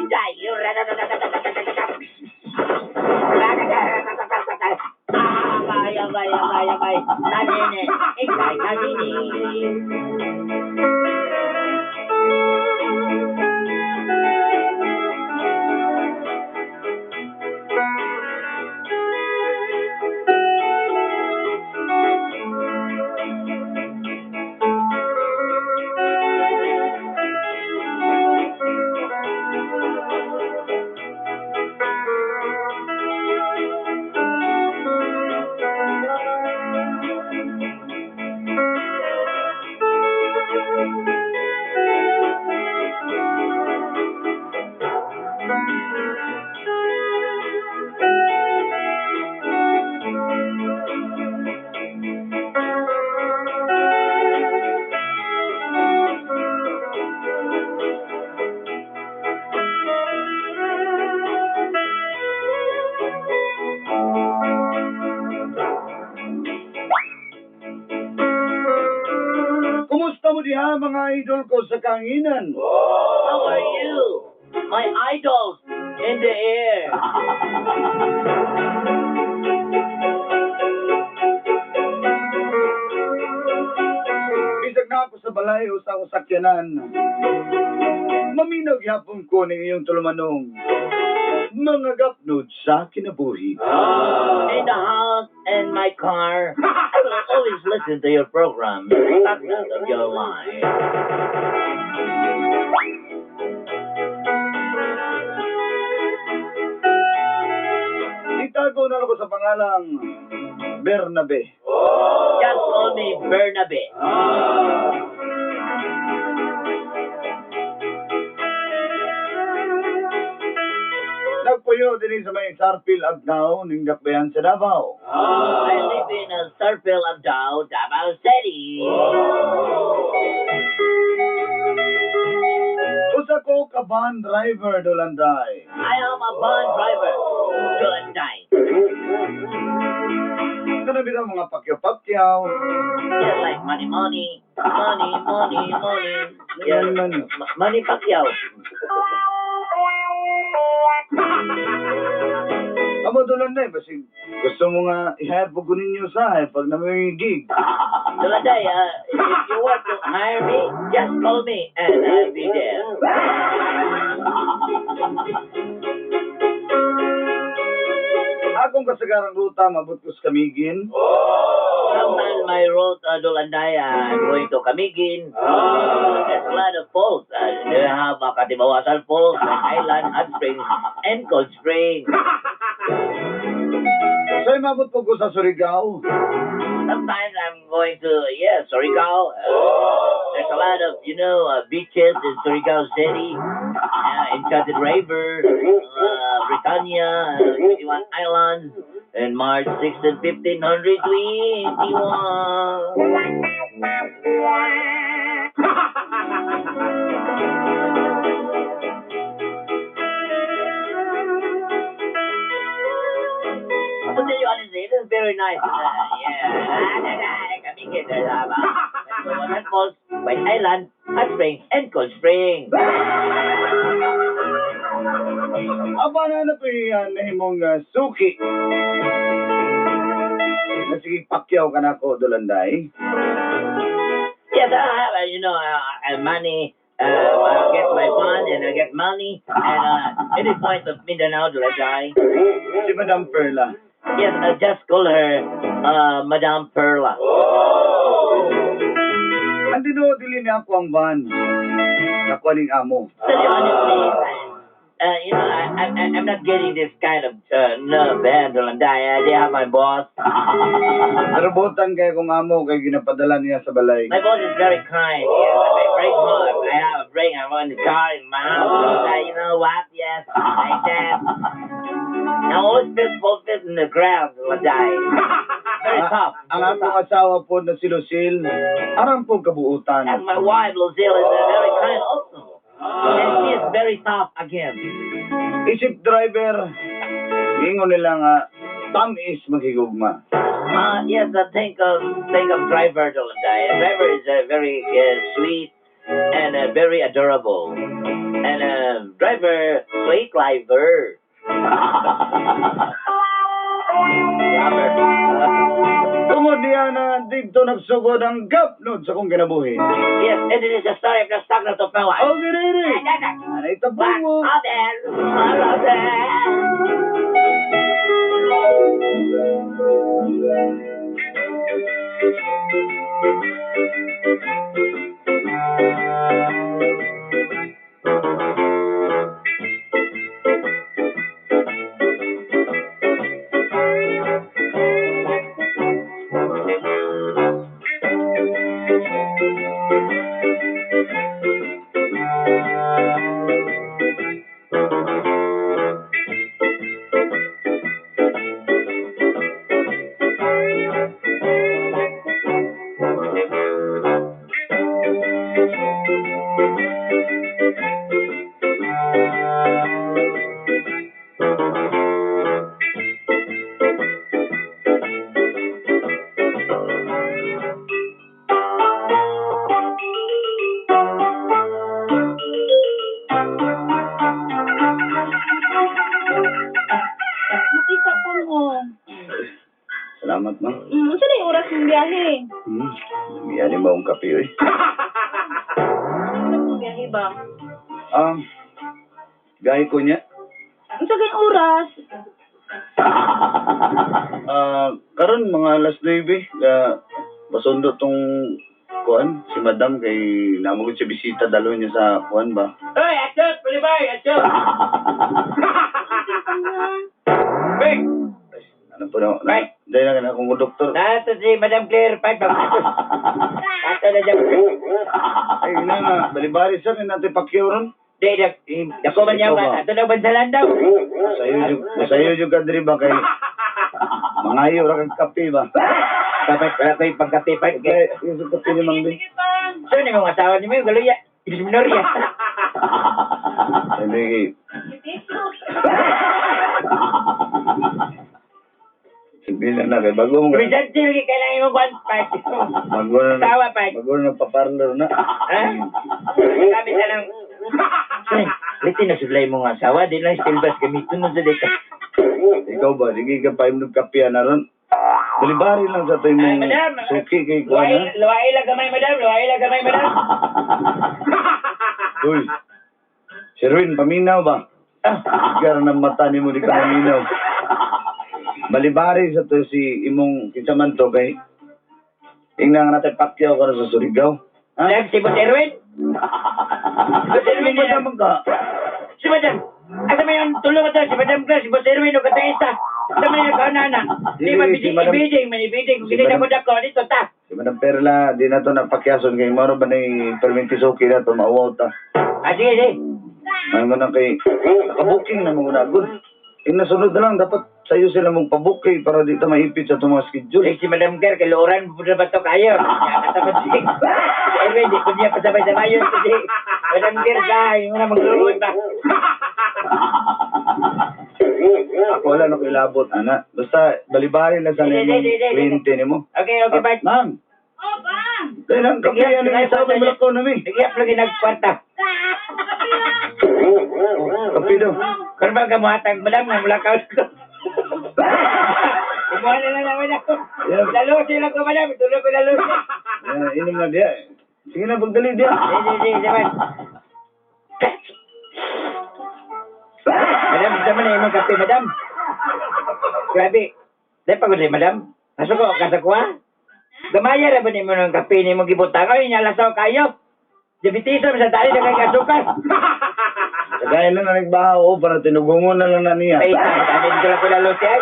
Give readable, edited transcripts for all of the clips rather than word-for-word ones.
Dolanday. Abay, abay, abay, abay. Tanene, ikay, tanini. Kumusta mo diha, mga idol ko sa kahanginan? How are you? My idols in the air. Bisag na ako sa balay o sa akong sakyanan, maminaw gihapon ko ning iyong tulumanong mga gapnod sa kinabuhi. In the house and my car, I will always listen to your program, Pagnas of Your Life. Itago na ako sa pangalang Bernabe. Just call me Bernabe. Nagpuyo din sa may Sarpil Agdao ning Dakbayan sa Davao. I live in a circle of Dao, Davao City. Usa ko ka van driver, Dolanday. I am a van driver. Dolanday. Kana bitaw mga pakyaw-pakyaw. Just like money, money, money, money, money. Yeah. Money, money. Money Pacquiao. Amo, Dolanday, basig gusto mo nga i-hire po ko ninyo sa pag na may gig. Dolanday, if you want to hire me, just call me and I'll be there. Akong kasagarang ruta mabot ko sa Camiguin. Sometimes my road, Dolanday, I'm going to Camiguin. There's a lot of falls. They have Katibawasan Falls, and Island, Hot Springs, and Cold Spring. So mabot po ko sa Surigao. Sometimes I'm going to, yeah, Surigao. There's a lot of beaches in Surigao City, Enchanted River, Britannia, 21 Islands, and March 6 and 1521. To tell you honestly, it is very nice. Yeah. Camiguin, Katibawasan Falls, White Island, Hot Spring, and Cold Spring. Aba na na po yan nahimong suki. Na sige pakyaw ka na ako, Dolanday. Yes, I have, money. I get my bond and I get money. And any point of Mindanao, Dolanday. Si Madam Perla. Yes, I just call her Madame Perla. Ang tinuod, dili niya ako ang van. Nakuha ning amo. Tell you honestly, I'm not getting this kind of no van, Dolanday. They have my boss. Pero butan kay kong amo kay ginapadala niya sa balay. My boss is very kind. Yes, I bring home. I have a bring. I'm on the car in my house. You know what? Yes, like that. I always fit both feet in the ground, Dolanday. Very tough. Ang akong asawa po na si Lucille, arang po kabuutan. And my wife, Lucille, is very kind also. And she is very tough again. Isip driver, ingon nila nga, tamis maghigugma. Yes, I think of driver, Dolanday. Driver is very sweet and very adorable. And driver, straight driver. Driver. Tungod niya na dito nagsugod ang gapnod sa kong kinabuhi. Yes, and it is a story of the stock na to pawa. Oh, giriri! Anay tabungo! Other, other. Makita pa mo. Salamat, ma'am. Unsa na yung oras ng biyahe? Yan yung maong kape, eh. Ano oras ng biyahe ba? Gaya ko niya. Unsa kay oras? Karon mga alas 9, basundo tong kuan si madam kay namugod siya bisita dalo niya sa kuan ba. Hoy, achot, palibay, achot. Big. Ay, ano po na? Right. Dahil na kana akong doktor. Nato si Madam Claire, pa Ato na dyan. Ay na nga, balibari sir, ni natin Pacquiao ron. Di, dako man niya Ikaw ba? ba? Ato na bansalan daw. Masayo jud ka diri ba kay mangayo ra kag kape ba. Dapat wala ko'y pagkape pa. Kay yung sa kape ni Mang Bin. Sige pa. So, ni mga asawa ni mo, galuya. Ibis Minoria. Hindi sige na na kay bago mo Bisan lagi kailangan imong kwan pa. bago na Asawa pa. bago na nagpa-parlor na. Ha? Kami sa lang. Liti na sublay mo nga asawa, di lang steel bus gamiton mo sa dito. Ikaw ba, sige ka pa imnog kape na ron. Balibari lang sa tayo Ay, mong madam. suki kay kuan ha. Luwae lang gamay, madam. Luwae lang gamay, madam. Uy. Sherwin, paminaw ba? Ah, Gara ng mata ni mo di ka maminaw. Balibari sa to si imong kinsa man to kay ingna nga natin Pacquiao karon sa Surigao. Ha? Madam, si Boss Erwin. Boss Erwin, Ano ba madam. naman ka? Si madam. Asa may ang tulong ko to? Si madam Claire, si Boss Erwin, o katong isa. Sa may nagkaunana. Di ba, Si biding, madam- ibiding, man ibiding. Kung Si hindi na madam- ko dako, dito ta. Si Madam Perla, di na to napakyason kay maro ba ni perminti suki na to mauwaw ta. Ah, sige, sige. Ngayon na kay nakabuking na mga good. Ingna sunod na lang dapat sayo sila mong pabuking para di ta maipit sa itong mga schedule. Eh, si Madam Claire, kay Loran, pupunta ba to kayo? Nakatapat si si Erwin, di ko niya pasabay-sabay yun. Kasi Madam Claire, ka, yung mga magluluhod ba? Ako wala na ko ilabot, ana. Basta balibari lang sa Hindi, imong hindi, hindi, hindi. kliyente nimo. Okay, okay, bye. Ma'am, Oh, bang. kailan lang kape Sige, ano sige, yung sabi sige. mo na mi. Sige, lagi nagkwarta. Kape daw. Kung ba kamuhatag, madam, nga mula ka ko. Kumuha na lang naman ako. Yeah. Lalo sila ko, madam. Tulog ko lalo. Yeah, inom na diya. Sige na, pagdali diya. Hindi, hindi, hindi, man. Madam, sama na imong kape, madam. Grabe. Dahil pagod rin, madam. Nasuko, kasakwa. Gamaya ra ba nimo ng kape nimo gibutang? Ay, nalasaw kayo. Diabetes sa tali na kay kasukar. Kagaya lang na nagbahaw, oh, para tinugungon na lang na niya. Ay, sabi dito lang ko lalo siya.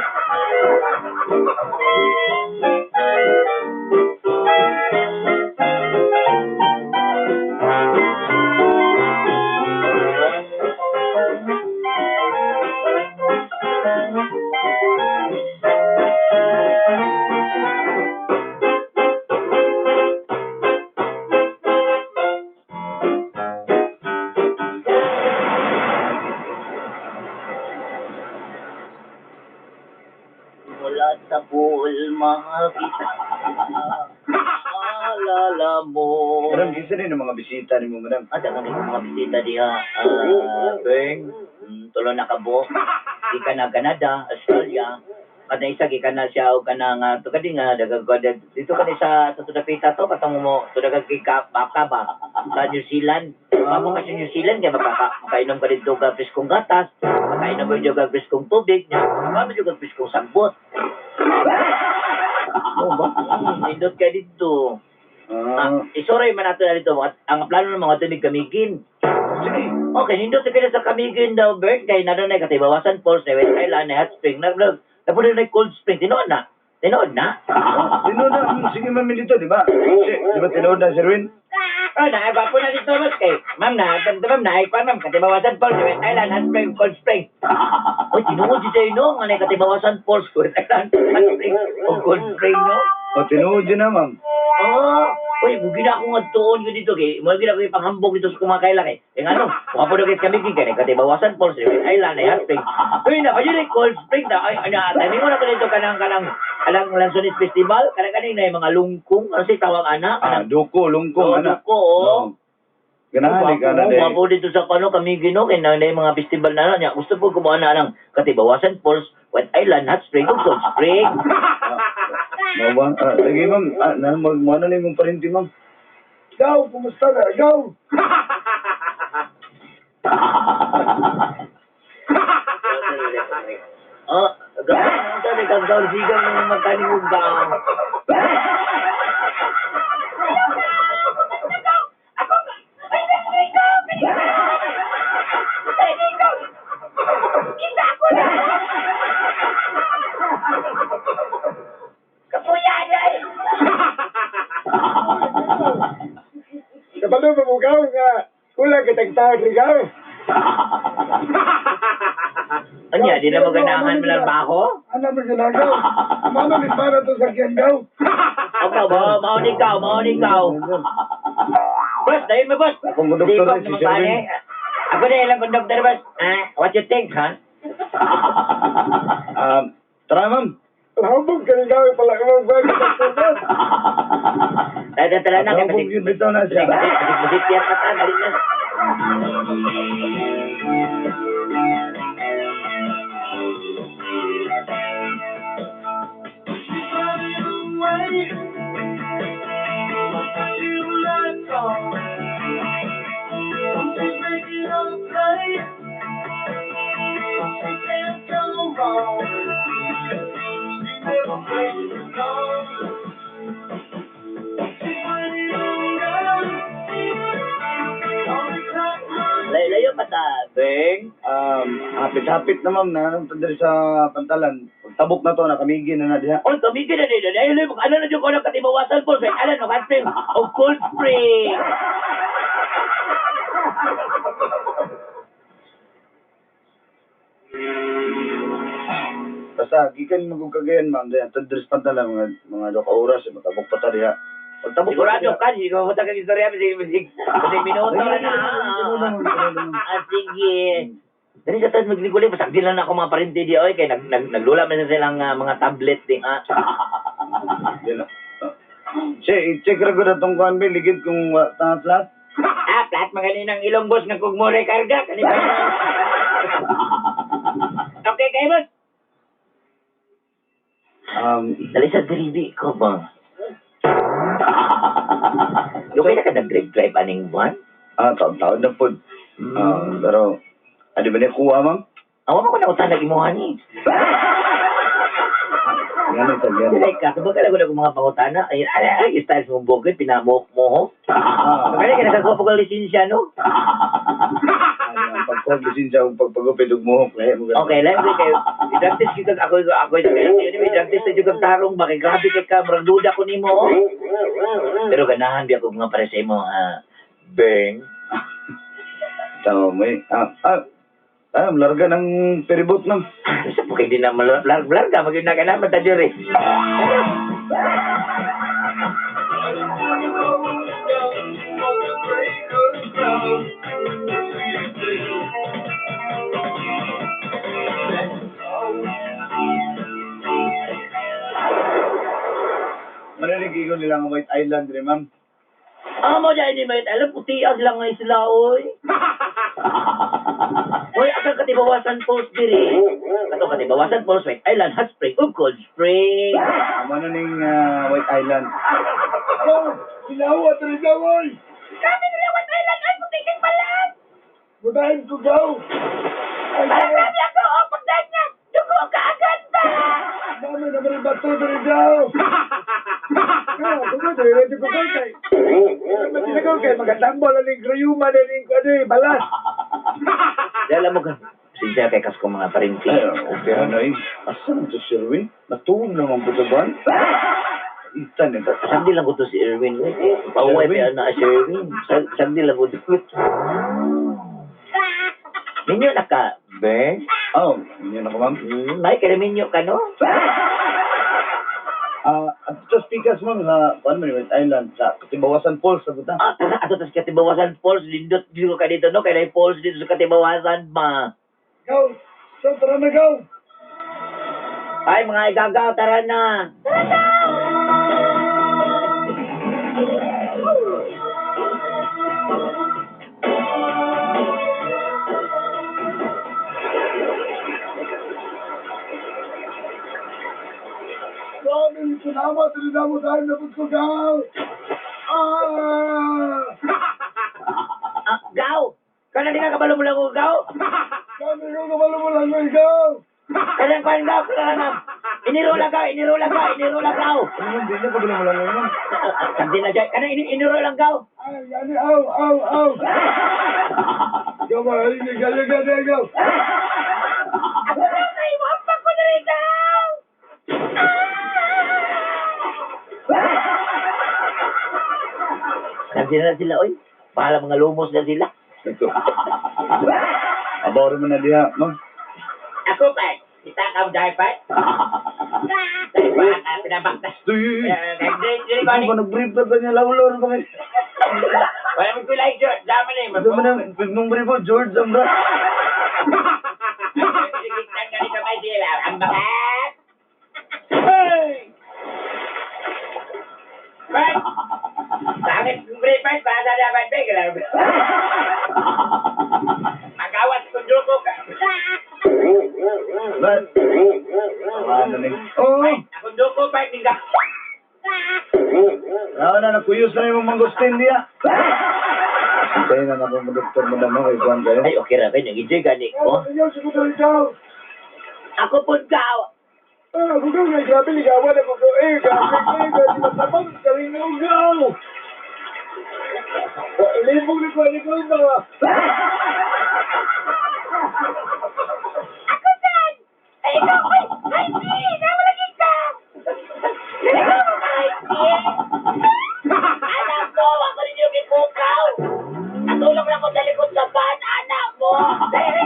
Mula sa buol, mahal kita. Paalala mo. Madam, kinsa ni mga bisita nimo, madam? At ang kami mga bisita diha, Beng, tulo na kabo. Gikan na Canada, Australia. Kada isa gikan na siya og kanang to kadi nga daghang dito kani sa Tudapita to katong mo to daghang kay baka ba sa New Zealand. Mamo ka sa New Zealand kay makainom ka dito og preskong gatas, makainom ka dito og preskong tubig, nya makainom ka og preskong sagbot. Oo ba? Nindot ka dito. Isuray man nato na dito ang plano ng mga tunig kamigin. Sige. Okay, nindot sa kina sa Camiguin daw, Bert, kay na doon ay Katibawasan Falls, na West Island, na Hot Spring, na na na Cold Spring, tinuod na. Tinuod na. Tinuod na. Sige, ma'am, dito, di ba? Di ba tinuod na, Sir Win? Oh, na, gwapo na dito, mas kay, ma'am na, ma'am na, ay, ma'am, Katibawasan Falls, West Island, Hot Spring, Cold Spring. Uy, tinuod dito yun, no? Nga na Katibawasan Falls, West Island, Hot Spring, o Cold Spring, no? O, tinuod yun na, ma'am. Oo. Uy, gina ako nga tuon ko dito kay. Mo gina ko ipanghambog dito sa kumakailan kay. Eh ngano, mukha po daw kay kami kay Katibawasan Falls, West Island, ay Hot Spring. Uy, na kayo Cold Spring na ay ana timing mo na ko dito kanang kanang kanang Lansones Festival, kanang kaning na mga lungkong, ano si tawag ana? Kanang Duko, lungkong, ana. Duko, oo. Ganahan ka na Gwapo po dito sa kano kami gino kay na mga festival na niya. Gusto po kumuha na ng Katibawasan Falls, White Island, Hot Spring, ug Cold Spring. Mao ba? Lagi, ma'am. Na, mag, mo na mong parinti, ma'am. Gaw, kumusta na? Gaw! Oh, gawin sa nagkagaw sigaw ng mata ni Mugaw. Kabalo ba mo gaw nga kulang kitang tawag ni gaw? Anya, di na maganahan mo lang ba ako? Ano ba sila gaw? Mano ni para to sa gaw? Ako, mao ni ikaw, mao ni ikaw. Boss, dahil mo, boss. Akong konduktor Di, na si naman Sherwin. pare. Ako na ilang konduktor, boss. What you think, ha? Tara, ma'am. Hambog ka ni gaw pala ka mo ba kitang tawag. Tara, tara na. Hambog yun bitaw na siya. Masip yan pa ta, dali na. Layo pa ta, Beng. Hapit-hapit na, ma'am. Naanong diri sa pantalan. Pagtabok na to, nakamigin na na diha. Oy, kamigin na nila. Dahil ano na dyan ko ng Katibawasan Falls, West Island, Hot Spring, o Cold Spring. Basta, gikan magugkagayan, ma'am. Diha, diri sa pantalan, mga 2 ka oras, eh, matabok pa ta diha. Pagtabok pa ta Sigurado diha. ka, hindi ko matagal istorya, bisig minuto na na. Sige. Dali sa taas magliguli, pasagdi lang na ako mga parinti di, oy, kay naglula man sa silang mga tablet di. Di na. Che, i-check ra gud atong kuan be ligid kung wa ta flat. Flat magaling ng ilong boss nga kung more karga kani ba? Okay, kay boss. Dali sa diribi ko ba? Dugay na ka nag-drive aning buwan? Taon-taon na pod. Pero adi ba ni kuha, ma'am? Awa mo ko na utan imuha ni. Yan ito, yan. Dili ka, kumbaga lang ko mga pangutana. Ay, ay, ay, styles mong bukid, pinamuhok-muhok. Kaya ka nakakuha po kang lisensya, no? Ang pagkuha lisensya ug pagpagupit ug muhok lahi mo ganun. Okay, lang kayo. I-drug test kita ako ako i-drug test na jud tarong ba kay grabe kay ka murag duda ko nimo. Oh. Pero ganahan biya ko mga pare sa imo, Beng. Tama mo eh. Larga ng ferryboat, ma'am. Sa po kay di na malarg larga magyud na ka naman ta diri. Marinig ko nila ang White Island rin, ma'am. Amo dyan ni White Island, putias lang nga isla, oy. Oy, akang Katibawasan Falls diri. Kato Katibawasan Falls, White Island, Hot Spring, ug Cold Spring. Amo na ning White Island. Gaw, sinawa diri gaw oy. Kami nila White Island ay putikan pala. Mudahin ko gaw. Ay, Para grabe ako oh pagdaig niya. Dugo ka agad ba? Dami naman ang bato diri gaw. Gaw, dugo diri diri ko gaw kay. Matinaw kay magatambol aning grayuma ning ano eh, balas. Dala mo ka. Sinsya kay kasko mga parinti. Ay, okay ano eh. Asa man to si Erwin? Natuog naman po sa ban. Itan eh. Sagdi lang ko to si Erwin. Uy. Pauwi pa na si Erwin. Sagdi lang ko to. Minyo na ka, be? Oh, hindi na ko ma'am. May kaya minyo ka, no? At ito speakers ma'am sa kuan man White Island sa Katibawasan Falls sa buta. Ah, tara, ato tas Katibawasan Falls. Lindot dito ka dito, no? Kaya falls dito sa Katibawasan, ma. Gaw, sa tara na gaw. Ay, mga igagaw, tara na. Tara na! Grabe, sinawa diri na mo dahil na ko gaw. Ah! Ah, gaw! Kana di ka kabalo mo lang ko, gaw? Kami ko kabalo mo lang mo ikaw. Kanang kuan gaw, kanang na. Inirola gaw, inirola gaw, inirola gaw. Ano ma'am, di na kabalo mo lang ma'am. Sagdi na siya. Kanang inirola gaw. Ay, yani, aw, aw, aw. Gaw, ay, gaw, gaw, gaw, gaw. Ako na kay mo ang ko na rin daw. Sagdi na sila, oy. Bahala mga lumos na sila. Ito. Abaw rin mo na diha, ma'am. Ako pa. Kita ka mo dahil pa. Dahil pa, pinabakta. Uy, uy, uy. Dili Ikaw ba nag-brief na ba niya? Lawlor ba kayo? Wala mo kulay, George. Dama na Ito ba na, mong brief po, George Ambra. Ang bakat! Hey! Bert! Bakit kung brief, Bert? Para sa dapat, Bert. Magawas kung dugo ka. But, ano na Oh, Akong dugo, Bert. Ningga. na na, nakuyos na yung mangosteen diha. Kaya na ako mo doktor mo naman kay kuan kayo. Ay, okay ra kayo. Nag-enjoy ka ni ko. Ayaw, siguro diri gaw. Ako po gaw. Ah, ako gaw, ay, grabe, ligawan ako gaw. Eh, grabe, eh, grabe, matabang, galing na ako gaw. Libog ni ko, libog ba? Ako sad! Ay, ikaw, ay, ay, di! Nawala ka! Ikaw, ay, di! Anak mo, ako rin yung ikukaw. Natulog lang ko sa likod sa van, anak mo. Ay,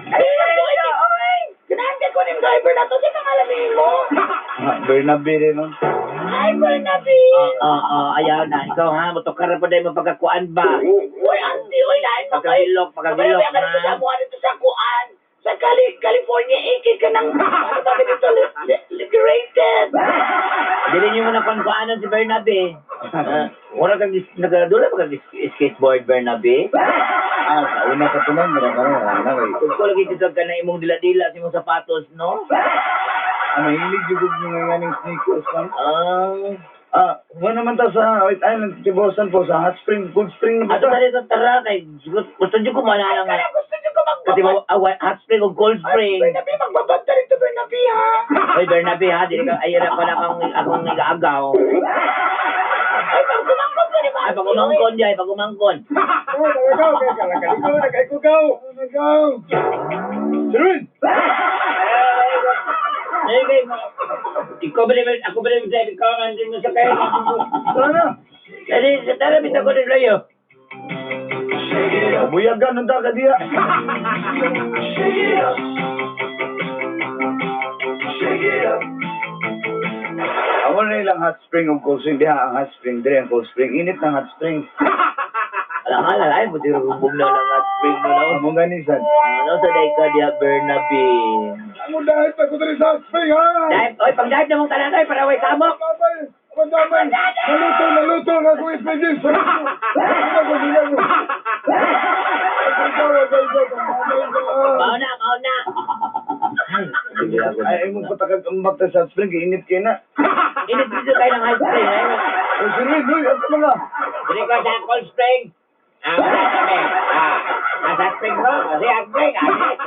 Ay, Ganahan ko ng driver na to. Di ka malamin mo. Ah, Bernabe rin, no? Ay, Bernabe. Oo, ayaw na. Ikaw ha, motokar pa dahil mapagkakuan ba? Uy, auntie, uy, lain mo kayo. Pagkagilok, pagkagilok Kabalo, na. sa buwan dito sa kuan. Sa California, AK ka ng, ano ba dito, liberated. Dili niyo mo na kuan-kuanan si Bernabe. Wala kang, nagadula ba kang skateboard, Bernabe? Ah, sa una ka to ma'am, wala ka na, wala na kay. Kung ko lagi dito ka na imong dila-dila sa imong sapatos, no? Ah, mahilig jud og mga nganing sneakers, ma'am. Ah, Ah, wala naman ta sa White Island, Tibosan po, sa Hot Spring, Cold Spring na ato ba? na dito tara kay gusto niyo kumana nga. Kaya gusto niyo ko Kasi magbabad. hot spring o cold spring. Bernabe, magbabad ka rito, Bernabe, ha? Oy Bernabe ha, dili ka ay ra pala kang akong nagaagaw. Ay, pag kumangkon ko ni Ay pag umangkon di ay pag umangkon. Oh, nagagaw, kaya kalakaliko, nagkaikugaw. Nagagaw. Sirwin! Ay kay ikaw ba rin ako ba rin drive ikaw ang din mo sa kay. Tara na! Dali sa tara bitaw ko din layo. Buyagan nung ka diha. Amo na ilang hot spring ug cold spring diha ang hot spring dire ang cold spring init ng hot spring. Alam nga ay mo rubog na lang hot spring no no. Amo gani sad. Ano sa day ka diha Bernabe. Amo dahil pa ko diri sa spring, ha? Dahil, oy, pag-dive na mong tanan, oy, para way samok. Babay. Madamay. Naluto, naluto nga akong spaghetti. Naluto. Sige ko, sige ko. Ikaw, ikaw, ikaw. Mao na, mao na. Ay, sige ako. Ay, mo patakag ang bakta sa hot spring, init kayo na. Init dito tayo ng hot spring. Ay, Oh, Sir Win, uy, ang mga. Dili ko sa cold spring. Ah, wala kami. Ah, ah, sa spring ko. Kasi hot spring. Ah, hot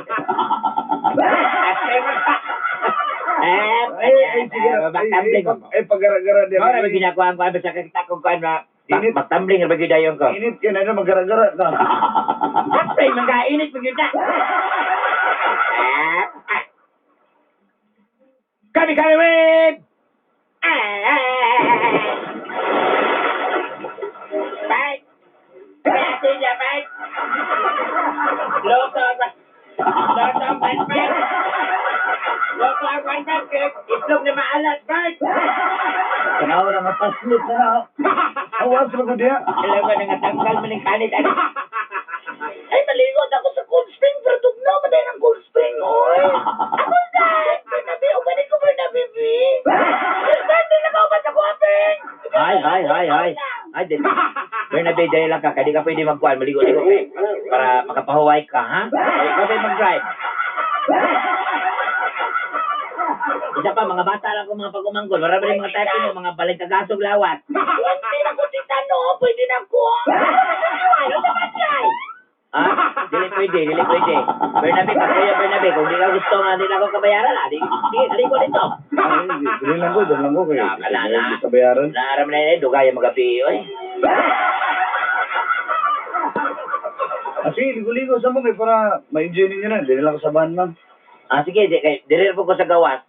spring mo pa. Eh, Ay, ay, sige. eh, magtumbling ko. Ay, pagara-gara. di- Mao ra ba ginakuha ko basta kita kong kuan ma. Init. Magtumbling ra ba gyud dayon ko. Init kayo na, magara-gara ka. Hot spring man ka init man gyud na. Ah, ah. Kami kami wave. Ah. Bye. Bye, niya, bye. Luto ang Luto ang panpat. Luto ang panpat. Itlog na maalat, bye. Tanaw na nga paslit na na. Awas ra ko diya. Alam ko, nangatanggal man ng kanit. Ano? Ay, maligot ako sa cold spring, pero tugnaw man din ang cold spring, oy. Ako na! Bernabe, umanin ko, Bernabe, B. Bernabe, nakaubat ako, apeng! Ay, ay, ay, ay. Ay, dili. Bernabe, dahil lang ka. Kaya di ka pwede magkuhan. Maligo-ligo ka eh. Para makapahuway ka, ha? Ay, ikaw pwede mag-drive. Isa pa, mga bata lang ko mga pag-umanggol. Marami rin mga type mo, mga balingkagasog lawat. Pwede na ko, tita, no? Pwede na ko. Ano naman yan? Ah, dili pwede, dili pwede. Bernabe, pag kuya Bernabe, kung di ka gusto nga, di na ako kabayaran, ah. Di, sige, kaliko dito. Ay, dili lang ko, dili lang ko kayo. Ah, wala na. Hindi ka bayaran. Naaram na yun, dugay ang magabi, oy. Ah, sige, ligo-ligo sa mo kayo para ma-enjoy ninyo na. Dili lang ko sa van, ma'am. Ah, sige, di, kay, dili po ko sa gawas.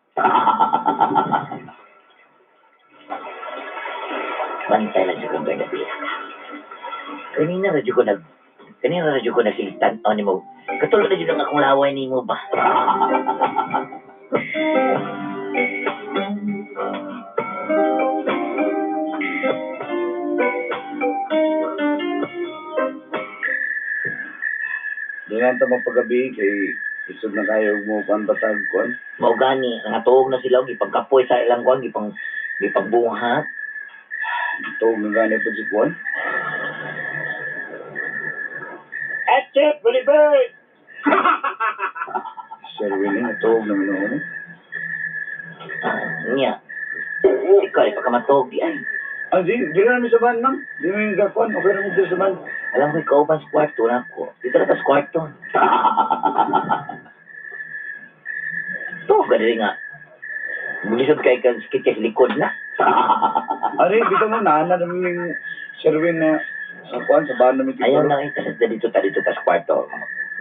Bantay lang siya kang Bernabe. Kanina radyo ko nagsigitan oh, nimo. Katulad na jud ang akong laway nimo ba? Dili lang ta magpagabi kay isod na kayo mo kuan batag kuan. Mao gani, nga na sila og gipagkapoy sa ilang kuan gipangbuhat. Tuog na gani po si kuan. At Bully Bird! Sir Winnie, natuog na minuon. Ah, niya. Ikaw, ay pagkamatog di ay. Ah, di, di na namin sa van, ma'am. Di namin gakuan. Okay na mo dito sa van. Alam ko ikaw pa sa kwarto na ako. Dito na ka sa kwarto. Tuog ka diri nga. Mulisod kay ka sakit kay sa likod na. Ari, bitaw mo, naana namin yung Sir Win na sa kuan, sa van namin Ayaw siguro. na eh, kasi dito ta sa kwarto.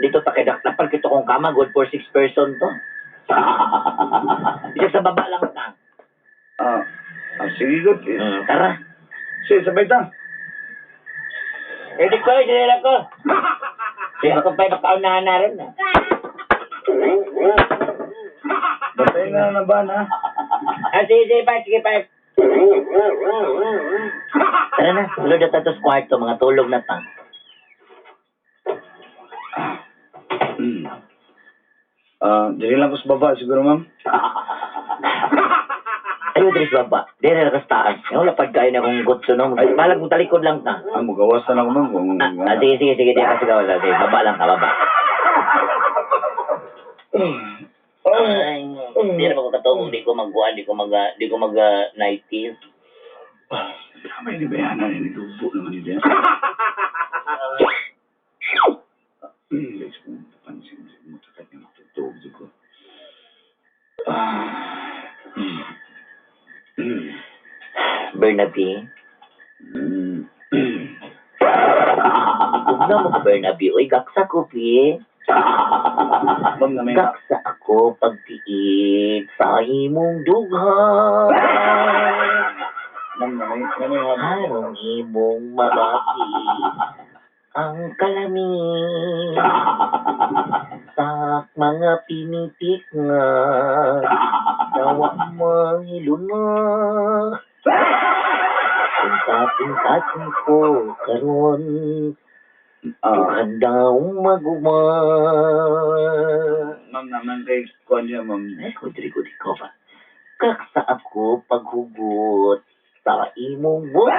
Dito ta kay daknapal kito kong kama, good for six person to. Isa sa baba lang ta. Ah, ah, sige, good. Tara. Sige, sabay ta. Ready ko, sige lang ko. Sige, ako pa'y makaunahan na rin. Ah. Bantay na lang ng van, ha? Ah, sige, sige, pa, sige, pa. Tara na, tulog na tayo sa kwarto, mga tulog na ta. Ah, dili lang ko sa baba siguro, ma'am. Ayaw, diri sa baba. Diri na ka sa taas. Yung wala pagkain akong gutso, no? Ay, malag mo talikod lang ta. Ah, magawas na lang ako, ma'am. Kung, Ah, ah, sige, sige, sige, di ka sa gawas. Ah, sige, baba lang ka, baba. Ay, hindi na ako katulog. Di ko magkuhan, di ko mag, 90s. Ah, tama yun, bayanan. Nagdubo naman yun. Guys, kung papansin, matakat niya matutog ko. Ah, Bernabe. Huwag na mo ko, Bernabe. Uy, gaksa ko, pi. Ma'am, na may Gaksa ako pagtiit sa imong dughan. Ma'am, na may habol. Harong imong mabati ang kalamin sa mga pinitik nga dawa mahiluna. Punta-punta ko karon Ah, dughan daw maguma. ma'am, naman kay kuan niya, ma'am. Ay, kudri-kudri ko ba? Kaksa ako paghugot Sa imong buot.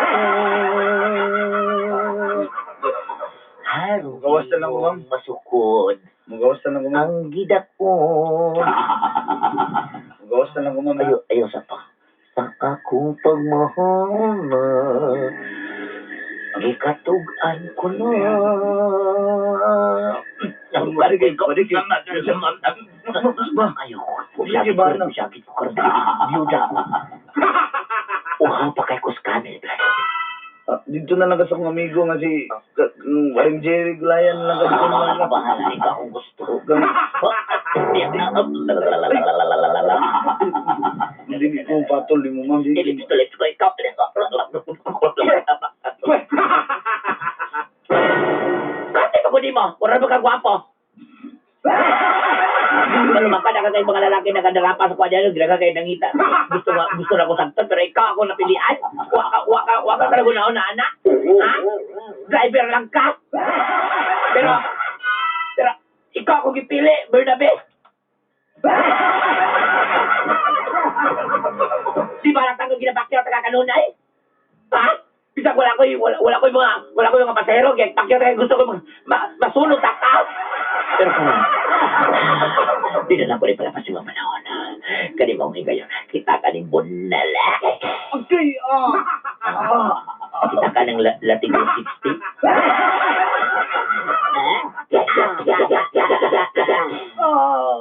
Haron Gawas na lang ko, ma'am. imong masukod Magawas na lang ko, ma'am. ang gidakon. Magawas na lang ko, ma'am. Ayo, ayo sa pa. Sa akong pagmahal na gikatug-an ko na. Ayoko. Sige, ba na? Sakit ko karon. Biyuda ko. Uhaw pa kay Kuskamil. Ah, dito na lang ka sa akong amigo nga si Waring Jerry Gulayan lang ka dito na lang ka. Bahala ikaw kung gusto. Hindi ko patol ni mo, ma'am. Dili tuloy ko ikaw. Kate pa ko di mo. Wala ba ka gwapo? Pero maka na kay mga lalaki na kadarapa sa kwadya, graga kay nangita. Gusto nga gusto na ko saktan pero ikaw ako napilian. Wa ka talaga na anak. Ha? Driver lang ka. Pero pero ikaw ako gipili, Bernabe. Di ba lang tango ginapakyaw taga kanunay? Ha? Bisag wala ko yung mga pasahero kay pakyaw taga gusto ko masunod ta ka. Pero kung di na lang ko rin pala yung mga panahon. Kani mong higayon, kita ka ning bunala. Okay, ah. Kita ka ng Latigo 60. Ah,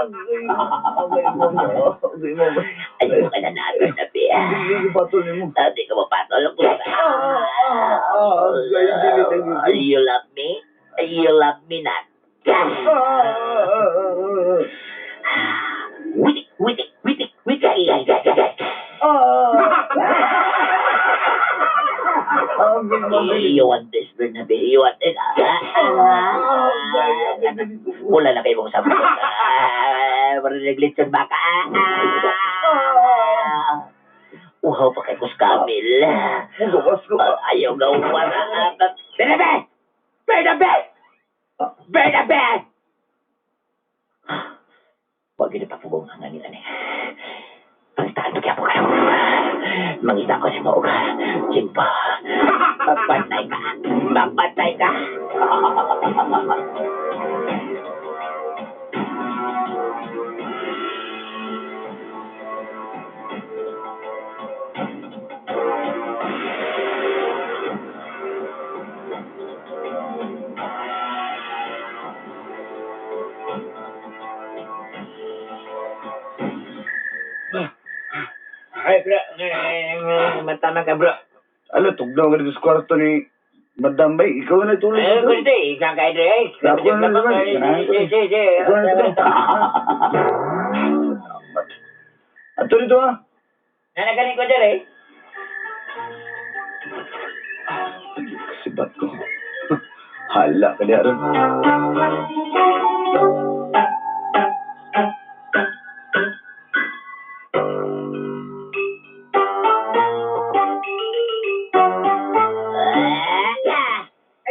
okay. Okay, ma'am. Okay, ma'am. Ayaw ka na natin, Nabi. Hindi ko patol ni mo. Hindi ka mapatol. Ah, okay, dili, dili. You love me? You love me not. Ah, ah, ah, ah, ah. Witik, witik, witik, witik. Ah. Ah, okay, ma'am. You want this, Bernabe? You want it? Ah, wala na kayo mong sabot. Ah, marinig baka. Ah, uhaw pa kay Kuskamil. Magawas ko. Ah, ayaw gawan. Bernabe! Bernabe! Bernabe! Huwag yun ipapugong ang nila ni. Pagtaan kaya po kayo. Mangita ko si Moog. Chimpa. Mapatay ka. Mapatay ka. Ay, bro. Matama ka, bro. Ala, tugnaw ka dito sa kwarto ni Madam Bay. Ikaw na tulog. Eh, gusto eh. Isang kayo eh. Ako na naman. Sige, sige. Ikaw na dito. Ato dito ah. Nanagaling ko dyan eh. Sibat ko. Hala ka niya ron.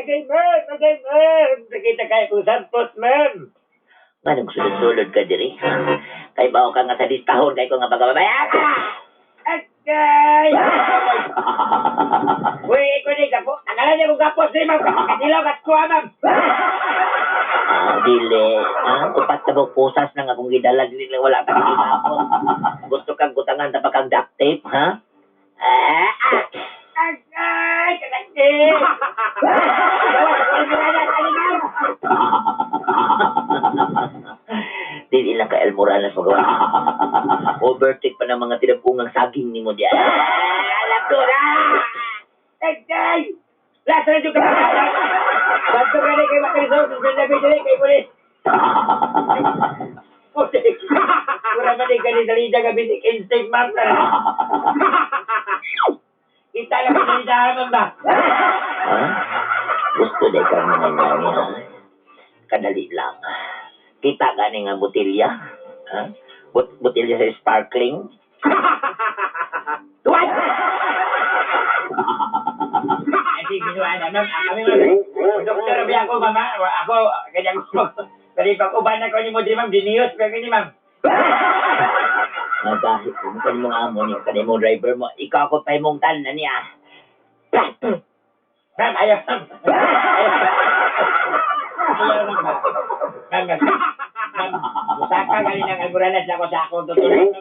Agay, ma'am! Agay, ma'am! Nakita kayo kung sampot, ma'am! Anong sulod-sulod ka diri? Kay bao ka nga sa listahon kay ko nga pagkababayan. Agay! Uy, ikaw ni kapo. Tanggalan niya kong kapos ni ma'am. Katilaw kat kuha, ma'am. Ah, dili. Ah, upat na buok pusas nang akong gidala dili lang wala ka ako. Gusto kang gutangan ta pa kang duct tape, ha? Ah, ah. Agay! Kakakit! Dili lang ka El Morales magawa. Overtake pa ng mga tinapungang saging ni mo diyan. Alam ko na! Agay! Lasa na juga! Bantu ka rin kay Makriso, susunod na kay Pulis. Pulis! Mura man eh, ganit sa lida gabi si Instinct, ma'am. Kita lang sa lida, ma'am ba? Ha? Gusto na ikaw mga nani, Kadali lang. Kita gani nga botilya. Ha? Botilya sa sparkling. Tuwan! Ay, ginawa na, ma'am. Ah, kami, ma'am. Doktor, abi ako, mama. Ako, ganyan ko. Kali pag uban ako ni mo, di, ma'am. Diniyos, pero ni, ma'am. Magahi ko mo kanimong amo niyo, kanimong driver mo. Ikaw ako pahimong tanan niya. Ma'am, ayaw, ma'am. Ayaw, ma'am. Ma'am, ma'am. Ma'am, musaka ganin ang alboranas na ako sa akong tutulong.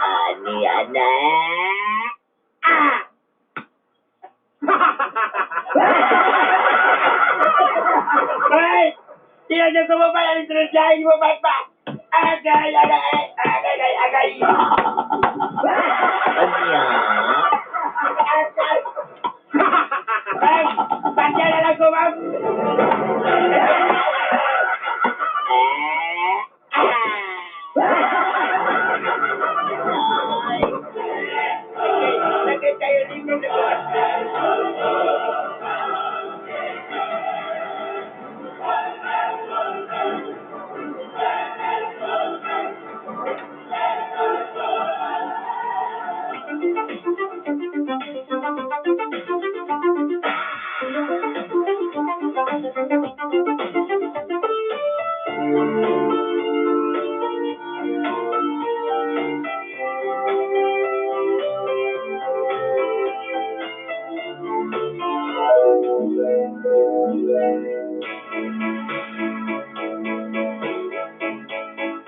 Ani, ana. Ah! Ay! Tingnan niyo sumabay, ang introduce mo ba pa? Agay, agay, agay, agay, agay. Anya? Agay. Ma'am, pasya na lang ko, ma'am. Ah! Ah! Lagay tayo ninyo.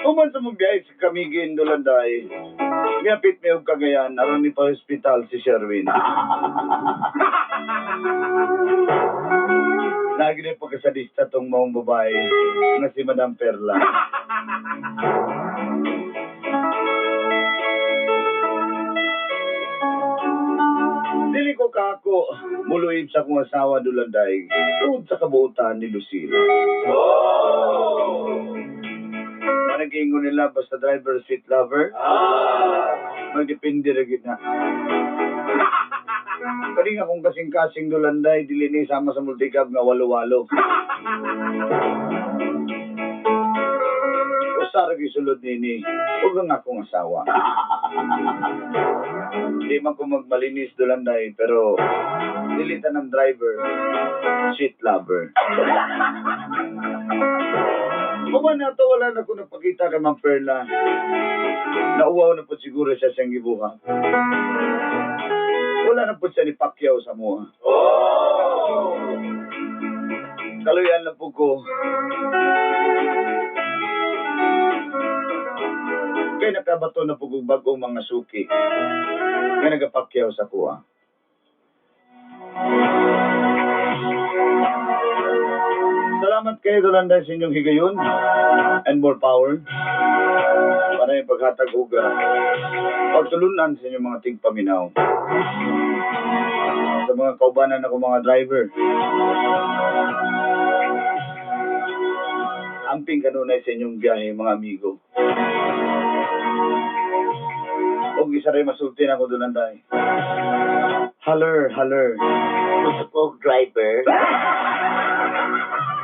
Human sa mong biyahe sa Camiguin, Dulanday, miapit may og Cagayan, aron ni pa hospital si Sherwin. Lagi na pagkasadista tong maong babae nga si Madam Perla. Dili ko kaako muluib sa akong asawa, Dulanday, tungod sa kabuotan ni Lucille. Managingon nila basta driver sweet lover. Magdepende ra gid na. Kani nga kung kasing-kasing, Dulanday, dili ni sama sa multicab nga walo-walo. Usa ra gyud sulod nini ug ang akong asawa. Di man ko magmalinis, Dulanday, pero dili tanang driver sweet lover. Uma na to, wala na ko nagpakita kay Ma'am Perla. Nauwaw na po siguro siya siyang gibuhat. Wala na po siya ni Pacquiao sa mua. Kaluyan lang po ko. Kaya nakabato na po kong bagong mga suki. Kaya nagapakyaw sa kuha. Salamat kayo, Dolanda, sa inyong higayon and more power para yung paghatag og pagtulunan sa inyong mga tigpaminaw. Sa mga kaubanan ako mga driver. Amping kanunay sa inyong biyahe, mga amigo. Og isa rin masulti na ako, Dulanday. Haller, haller. Gusto ko og driver.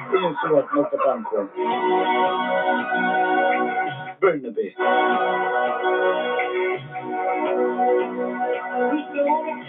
Inyong suwat magkatangko. Bernabe. It's too late.